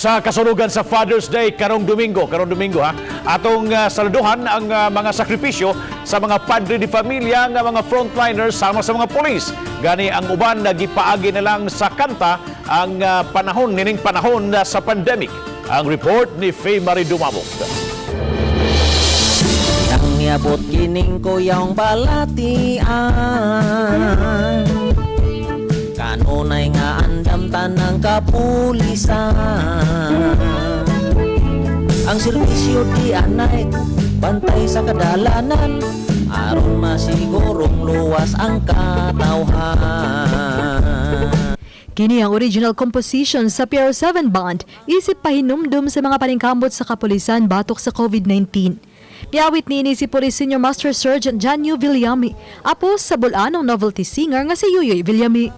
Sa kasunugan sa Father's Day karong Domingo ha, atong saluduhan ang mga sakripisyo sa mga padre de pamilya nga mga frontliners sama sa mga pulis. Gani ang uban nagipaagi na lang sa kanta ang panahon nining panahon sa pandemic. Ang report ni Faye Marie Dumabok. Nang niabot kining kuyang balatian, kanunay nga andam tanang kapulisan. Ang serbisyo di anay bantay sa kadalanan, aron masigurong luwas ang katawhan. Kini ang original composition sa PRO7 Band, isip pahinumdum sa mga paningkamot sa kapulisan batok sa COVID-19. Miawit niini si Police Senior Master Sergeant Janyo Villame, apo sa bulanong novelty singer nga si Yuyoy Villame.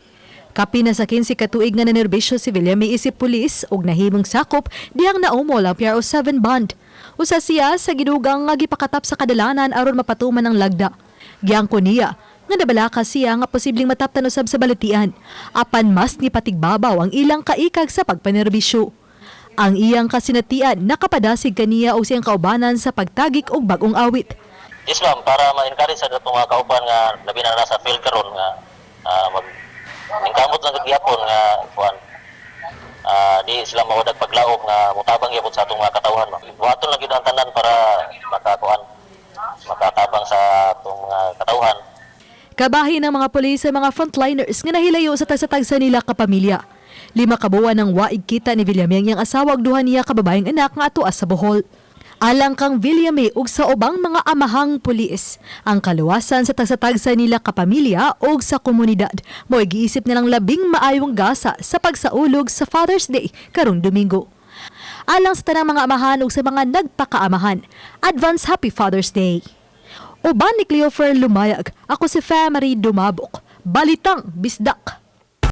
Kapin na sa 15 katuig nga nanerbisyo si Villame isip pulis ug nahimong sakop dihang naumol ang PRO7 Band. Usa siya sa gidugang nga gipakatap sa kadalanan aron mapatuman ang lagda. Giangko niya nga nabalaka siya nga posibleng mataptan usab sa balatian, apan mas ni patigbabaw ang ilang kaikag sa pagpanerbisyo. Ang iyang kasinatian nakapadasig kaniya og siyang kaubanan sa pagtagik og bag-ong awit. Yes ma'am, para ma-encourage sa atong mga kauban nga labi na nasa field karon nga mag ningkamot lang gid gyapon nga kuan. Di sila mawadag paglaom nga mutabang gyapon sa atong mga katawhan, ma'am. Buhaton lang gyud ang tanan para makakuan, makatabang sa atong mga katawhan. Kabahin ng mga pulis sa mga frontliners nga nahilayo sa tagsa-tagsa nila kapamilya. 5 ka buwan ang waig kita ni Villame ang iyang asawa ug duha niya ka babaeng anak nga atoa sa Bohol. Alang kang Villame ug sa ubang mga amahang pulis, ang kaluwasan sa tagsa-tagsa nila kapamilya ug sa komunidad mo'y giisip nilang labing maayong gasa sa pagsaulog sa Father's Day karong Domingo. Alang sa tanang mga amahan ug sa mga nagpakaamahan, advance Happy Father's Day. Uban ni Cleofer Lumayag, ako si Marie Dumabok. Balitang Bisdak.